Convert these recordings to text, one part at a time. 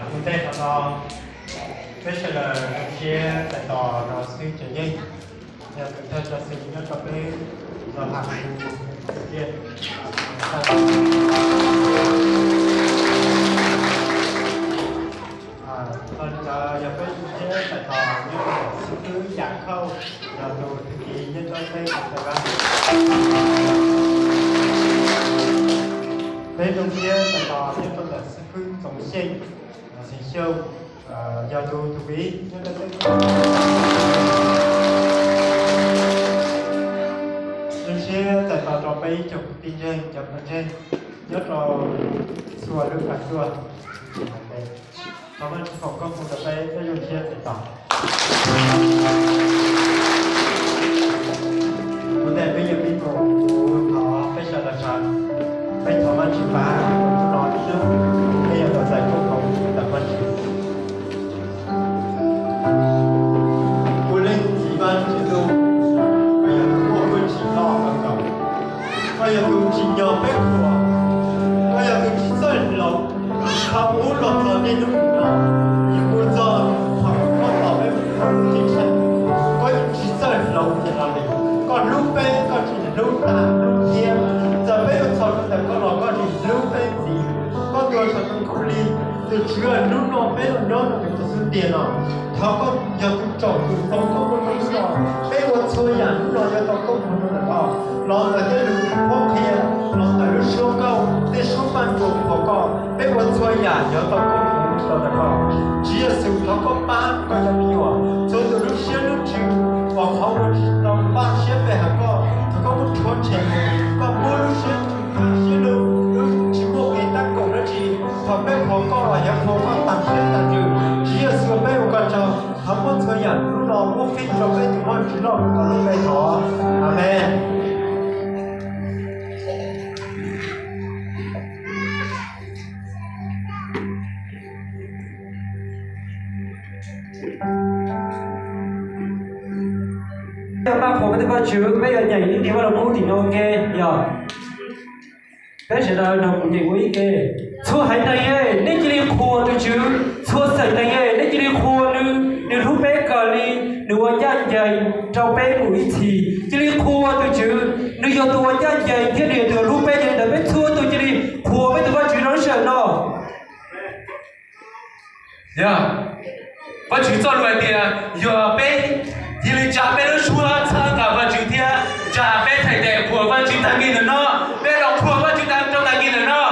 Ua ntej qhov no, peb sawv daws zoo siab txais tos rau xib hwb Tsav Yeej, yog tus thawj tso xwm nyob rau peb zos Ham Hu tiaj. Txog li ntawd yog peb zoo siab txais tos nyob rau xib hwb Yam Khauj, yog tus thwj kiv nyob rau peb zos Ham Hu. Peb zoo siab txais tos nyob rau ntawm xib hwb Txoov Xyeej, Xeem Xyooj, yog tus thwj kiv nyob rau peb. Zoo siab txais tos rau peb ib tsoom kwv tij ntseeg cov pog ntseeg nyob rau txhua lub qab tsuas. Thov Vajtswv foom koob hmoov rau peb, peb zoo siab txais tos. Ua ntej peb yuav pib mus, thov peb sawv daws sawv, peb thov Vajtswv pab hnub no ib hnub peb yuav tau txais koob hmoov ntawm Vajtswv. Ua leej txiv Vajtswv Ntuj, koj yog tus muaj hwj chim loj kawg nkaus, koj yog tus tsim nyog peb qhuas, koj yog tus tsis txawj hloov. Thaum ub los txog niaj hnub no, ib mus txog thaum koj tos peb mus txog lub ceeb tsheej, koj yeej tsis txawj hloov kiag li. Koj hlub peb, koj tsis hlub tag hlub thiab. Txawm peb mus txog rau ntawm koj los koj tsis hlub peb ntxiv. Koj tua txog tus khuj li, tus Tswv, hnub no peb los nyob rau ntawm koj xub ntiag no, thov koj yog tus tsaum tus ntoo koj muaj rau hnub no. Peb ua txhua yam hnub no yuav tau koob hmoov rau ntawm koj. Los ntawm tej lus qhuab qhia, los ntawm lub suab nkauj, tej suab paj ntsuas qhuas koj, peb ua txhua yam yuav tau koob hmoov rau ntawm koj. Tswv Yexus, thov koj pab koj cov me nyuam txhua tus lub siab lub ntsws uas qhov uas tsis tau npaj siab pe hawm koj, thov koj muab rhuav tshem mus, koj muab lub siab ntsws npaj siab lug, lub tsis muaj kev tab kaum dab tsi. Thaum peb qhuas koj los yuav qhuas koj tas siab tas ntsws. Tswv Yexus, peb ua koj tsaug, thov muab txhua yam hnub no muab fij rau peb tus Vajtswv loj kawg nkaus lub npe thov. Amees. Yog pab qhuas peb tus Vajtswv, peb yuav nyeem ib niag Vaj Lug Kub tim no ua ke, yog peb sawv daws nrog kuv nyeem ua ib ke. Txhua haiv neeg, nej cia li qhuas tus Tswv. Txhua xeem neeg, nej cia li qhuas nws, nws hlub peb kawg li, nws ua ncaj ncees rau peb mus ib txhis. Cia li qhuas tus Tswv, nws yog tus ua ncaj ncees thiab nws yog tus hlub peb, yog li ntawd peb txhua tus cia li qhuas peb tus Vajtswv rau lub sij hawm no. Yog, Vajtswv txoj lus hais tias yog peb cia li tsa peb lub suab txhawb nqa Vajtswv thiab tsa peb txhais tes qhuas Vajtswv tag kis ntawm no, peb los qhuas Vajtswv tag rau tag kis ntawm no.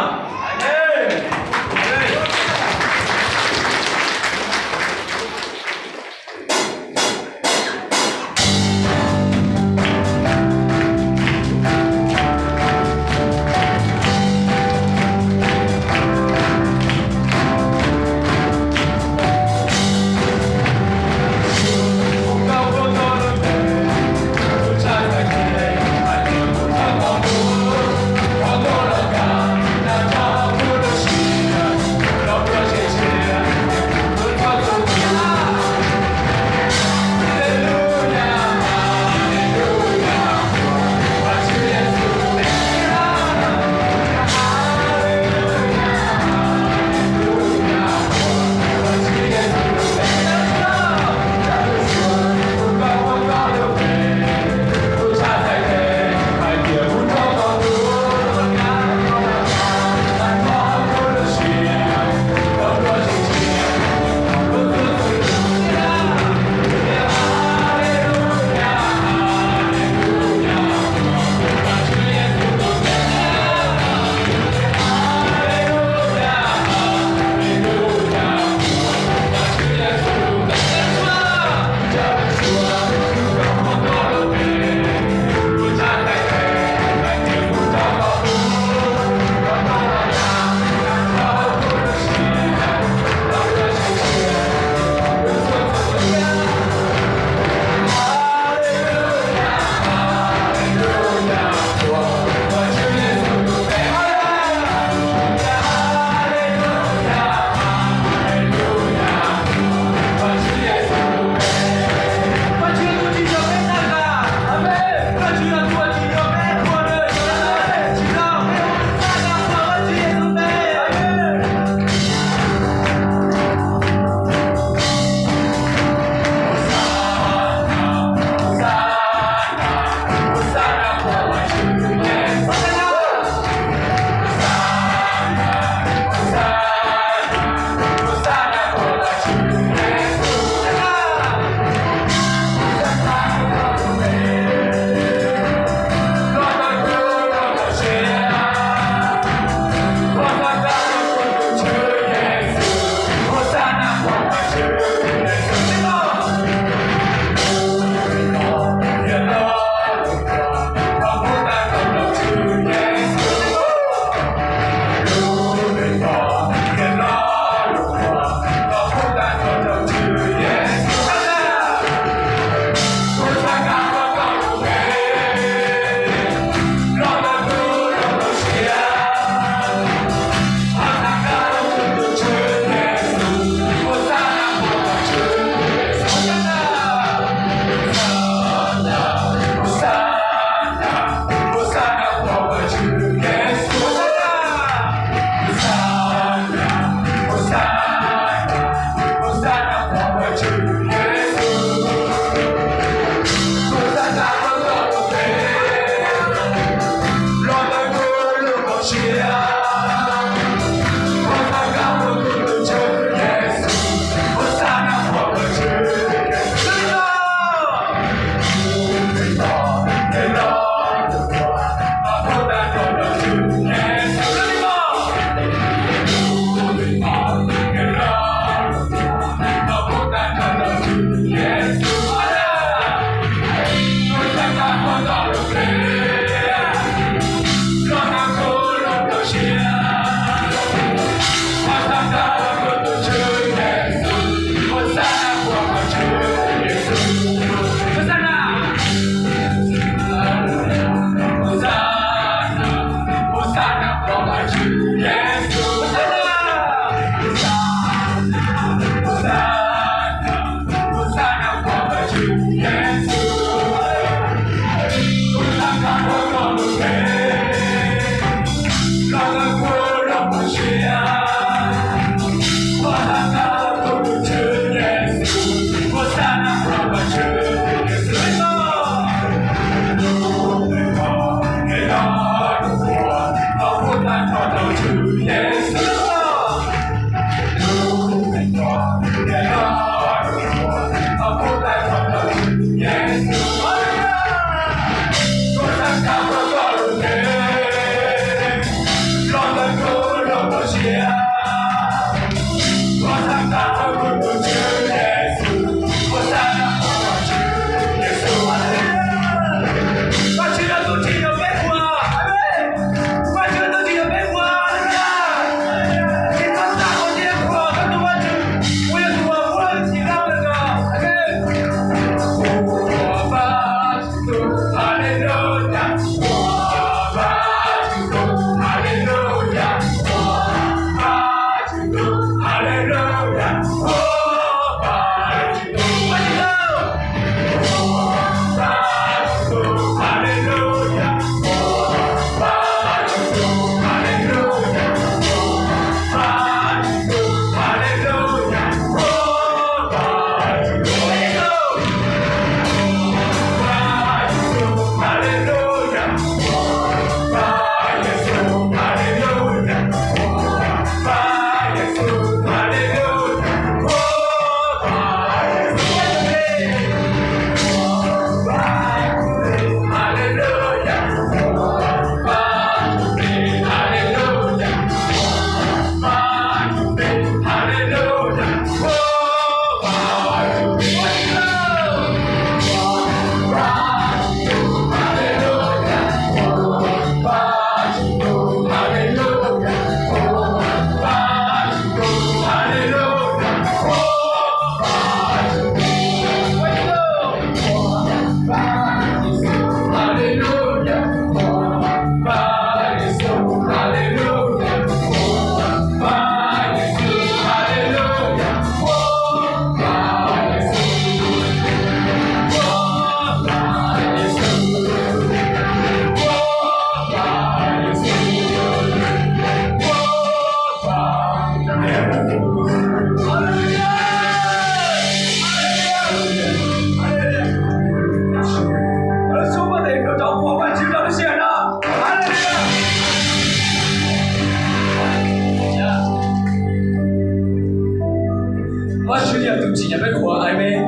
Vajtswv yog tus tsim nyog peb qhuas, amees.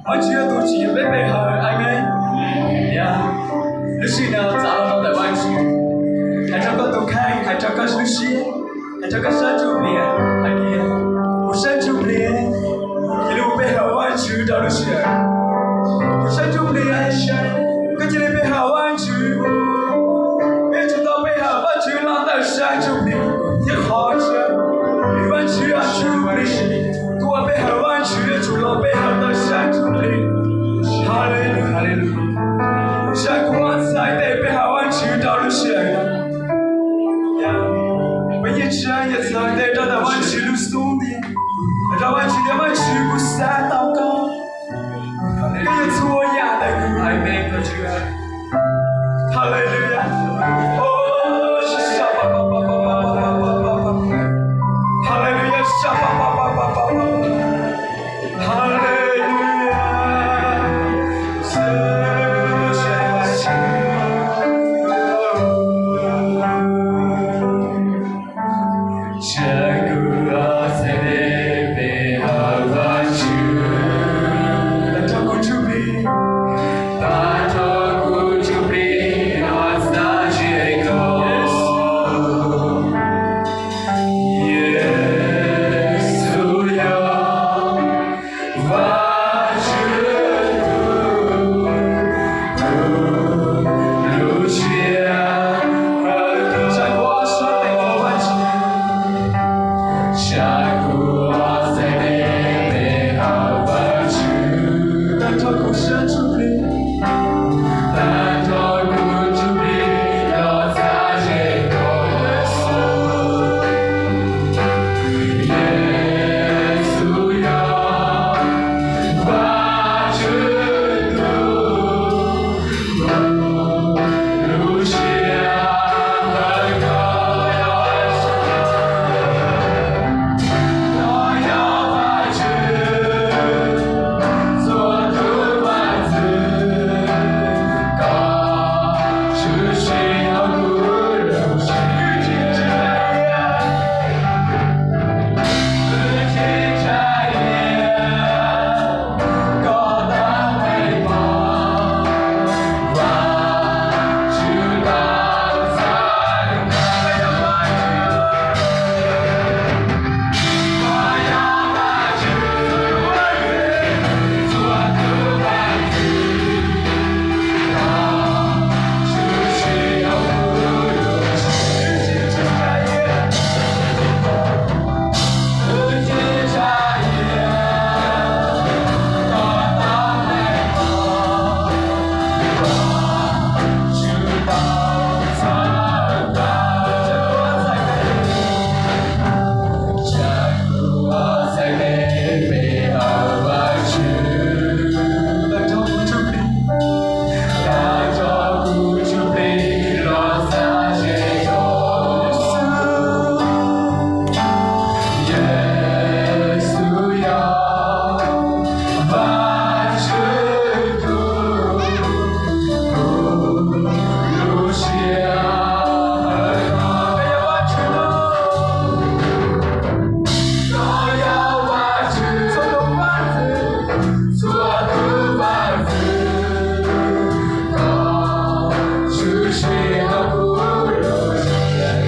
Vajtswv yog tus tsim nyog peb pe hawm, amees. Yog, lub sij hawm no txav los rau ntawm Vajtswv, hais rau koj tus kheej, hais rau koj lub siab, hais rau koj sab ntsuj plig hais tias, kuv sab ntsuj plig, cia li pe hawm Vajtswv rau lub sij hawm. Kuv sab ntsuj plig, koj cia li pe hawm Vajtswv. Peb tsum tau pe hawm Vajtswv los ntawm sab ntsuj plig thiab qhov tseeb. Vajtswv yog ntsuj plig, tus uas pe hawm Vajtswv yuav tsum los pe hawm ntawm sab ntsuj plig. Hallelujah, hallelujah. Sab kuv txhais tes pe hawm Vajtswv rau lub sij hawm no. Peb yeej tsis yog txhais tes rau ntawm Vajtswv lub xub ntiag, rau Vajtswv tias Vajtswv kuv xav tau koj, koj yog txhua yam ntawm kuv. Hallelujah. Hallelujah. Hallelujah. Tsa kuv txhais tes pe hawm Vajtswv. Tag nrho kuv ntsuj plig, tag nrho kuv ntsuj plig los txhais tes koj. Yes, Yexus yog Vajtswv tus, tus lub siab. Tsa kuv txhais tes pe hawm Vajtswv. Tag nrho kuv sab ntsuj plig, tag nrho kuv ntsuj plig los txhais tes koj. Yexus yog Vajtswv tus, tus lub siab hlawv koj. Koj yog Vajtswv, txhua tus vaj ntxwv, koj tshwm sim hauv kuv lub siab.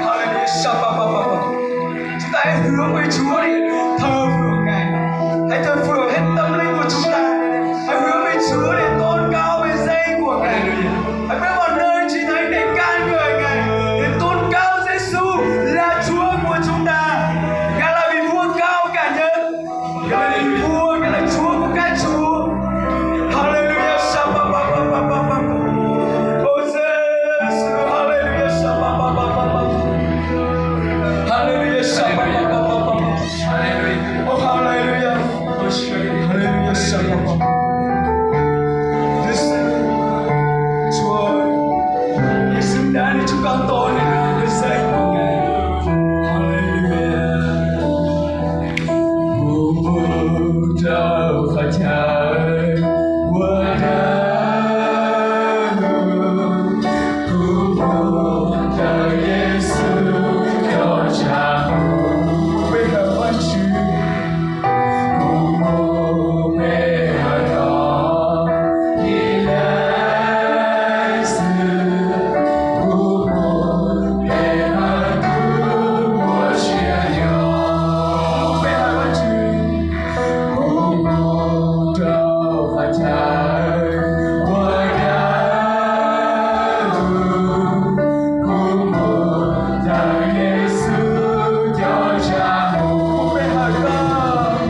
Haleluya. Chúng ta hãy hứa với Chúa đi. Thờ phượng Ngài. Hãy thờ phượng hết tâm linh của chúng ta. Hãy hứa với Chúa để tôn cao về danh của Ngài. Hãy bước vào nơi Chúa Thánh để ca ngợi Ngài, để tôn cao Giêsu là Chúa của chúng ta. Ngài là vị vua cao cả nhất. Ngài là vị vua, Ngài là Chúa của các chúa. Haleluya. Shabba, ba, ba, ba, ba, ba. Ôi Giêsu, haleluya. Shabba, ba, ba, ba, ba. Haleluya. Shabba, ba, ba, ba, ba, ba. Haleluya. Oh, haleluya. Haleluya. Shabba, ba, ba. Chúa ơi, Ngài xứng đáng để chúng con tôn vinh danh của Ngài. Haleluya. Kuv mus rau qhov chaw uas dawb huv, kuv mus rau Yexus cov tshav huv. Kuv pe hawm Vajtswv, kuv mus pe hawm rau ib leeg xwb, kuv mus pe hawm tus uas tsim nyog. Kuv pe hawm Vajtswv, kuv mus rau qhov chaw uas dawb huv, kuv mus rau Yexus cov tshav huv. Kuv pe hawm koj,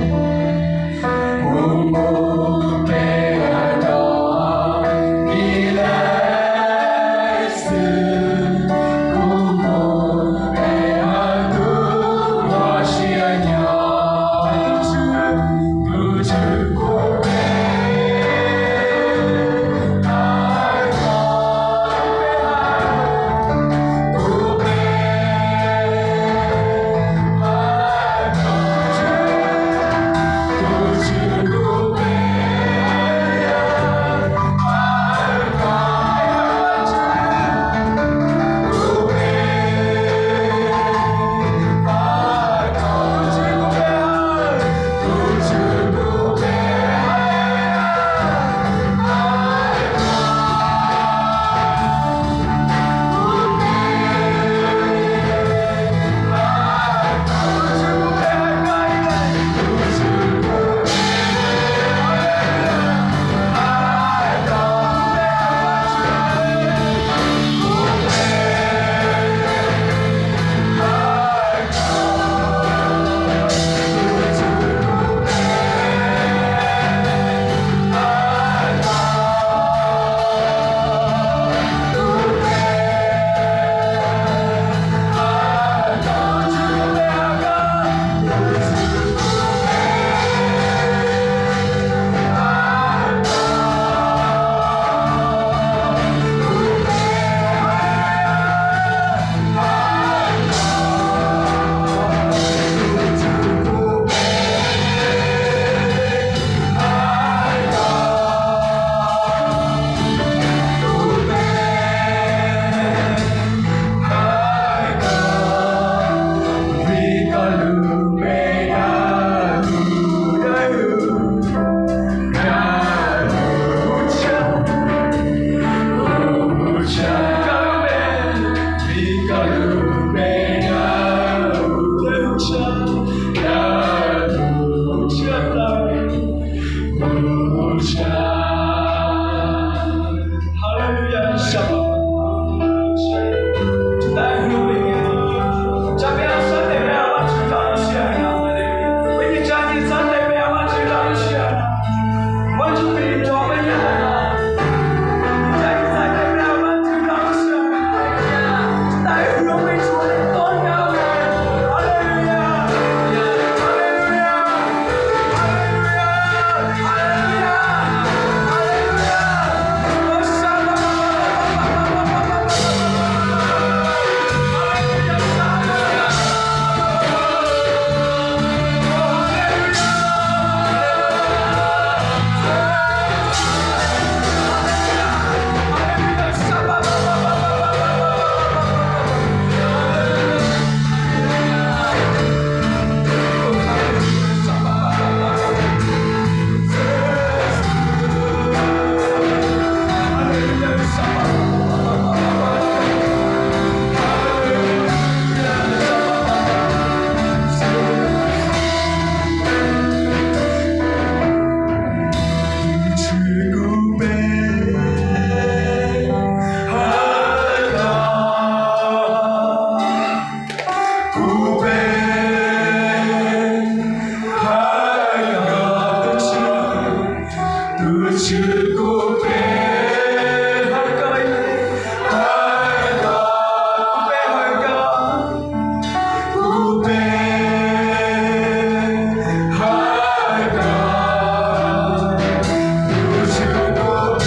kuv mus pe hawm rau ib leeg xwb, kuv mus pe hawm tus uas tsim nyog. Tus Tswv, kuv pe hawm koj. Haleluya. Chúng ta hứa với Ngài. Cho peb sab tes peb hawm Vajtswv rau lub sij hawm no. Peb cia li sab tes peb hawm Vajtswv rau lub sij hawm no. Vaj Tswv tiv rau peb nyob ntawm no. Cia li sab tes peb hawm Vajtswv rau lub sij hawm no. Chúng ta hãy hứa với Chúa để tôn vinh Ngài. Haleluya. Haleluya. Haleluya. Haleluya. Tus Tswv kuv pe hawm koj, hawm koj, kuv pe hawm koj, kuv pe hawm koj, tus Tswv kuv pe hawm koj.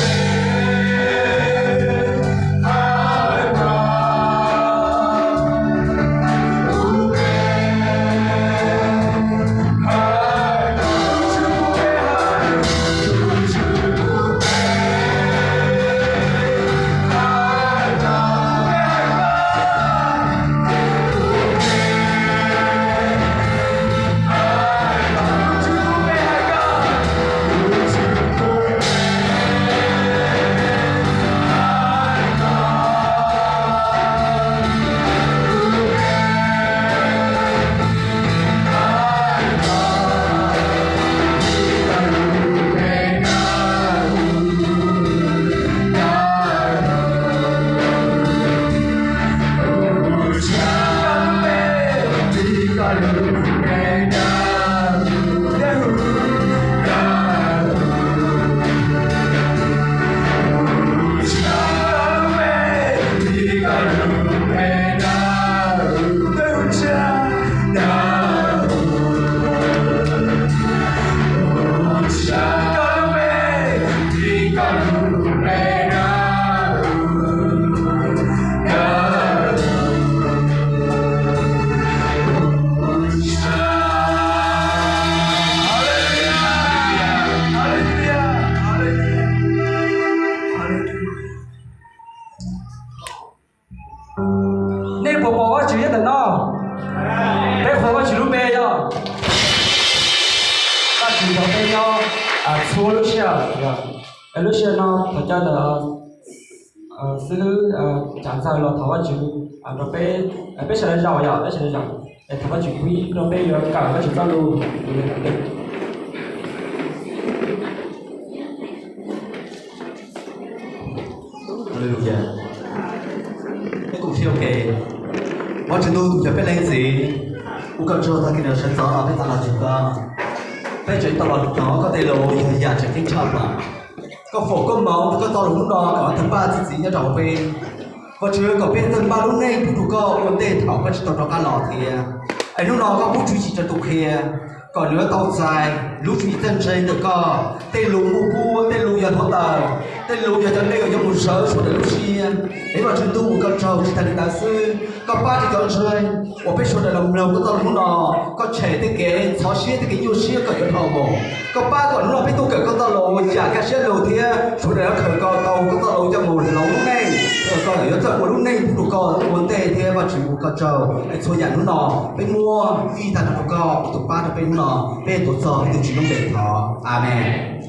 Nej puas pom Vajtswv nyob ntawm no? Peb qhuas Vajtswv lub npe yog Vajtswv nyob peb nyob txhua lub sij hawm. Lub sij hawm no thov caw ntawm xib hwb Tsav Ntxawg los thov Vajtswv rau peb, peb sawv daws zaum yom, peb sawv daws zaum es thov Vajtswv pub rau peb yuav kawm Vajtswv txoj lus. Haleluya. Peb kuj qhia ke, Vajtswv ntuj tus cov peb leej txiv, ua koj tsaug tag kis sawv ntxov no peb tau los ntsib koj. Peb tseem tau los hnov koj tej lus yog yam tseem ceeb tshaj plaws. Koj foom koob hmoov rau koj txoj lus hnub no kom tawg paj txi txiv nyob rau hauv peb. Vajtswv, kom peb txawj npaj lub neej pub rau koj ua ntej thaum koj tsis tau rov qab los thiab. Es hnub no koj pub tswv yim rau tus qhia, kom nws yuav tau txais lub tswv yim txawj ntse ntawm koj, tej lus muaj kuab, tej lus yog hluav taws, tej lus yog cov neeg uas yuav mus sawv sawv daws lub siab. Es Vajtswv ntuj, ua koj tsaug tsis tas li ntawd xwb, koj pab rau cov ntseeg uas peb sawv daws los mloog koj txoj lus hnub no, koj tshem tej kev ntxhov siab, tej kev nyuaj siab kom yuav dhau mus. Koj pab kom hnub no peb tuaj kawm koj txoj lus yam kaj siab lug thiab sawv daws yuav kawm tau koj txoj lus coj mus hloov lub neej, koj yuav txawj ua lub neej pub rau koj ua ntej thiab. Vajtswv, ua koj tsaug es txhua yam hnub no peb muab fij tag nrho rau koj, tus pab rau peb hnub no. Peb tuav txog peb tus Tswv lub npe thov, amees.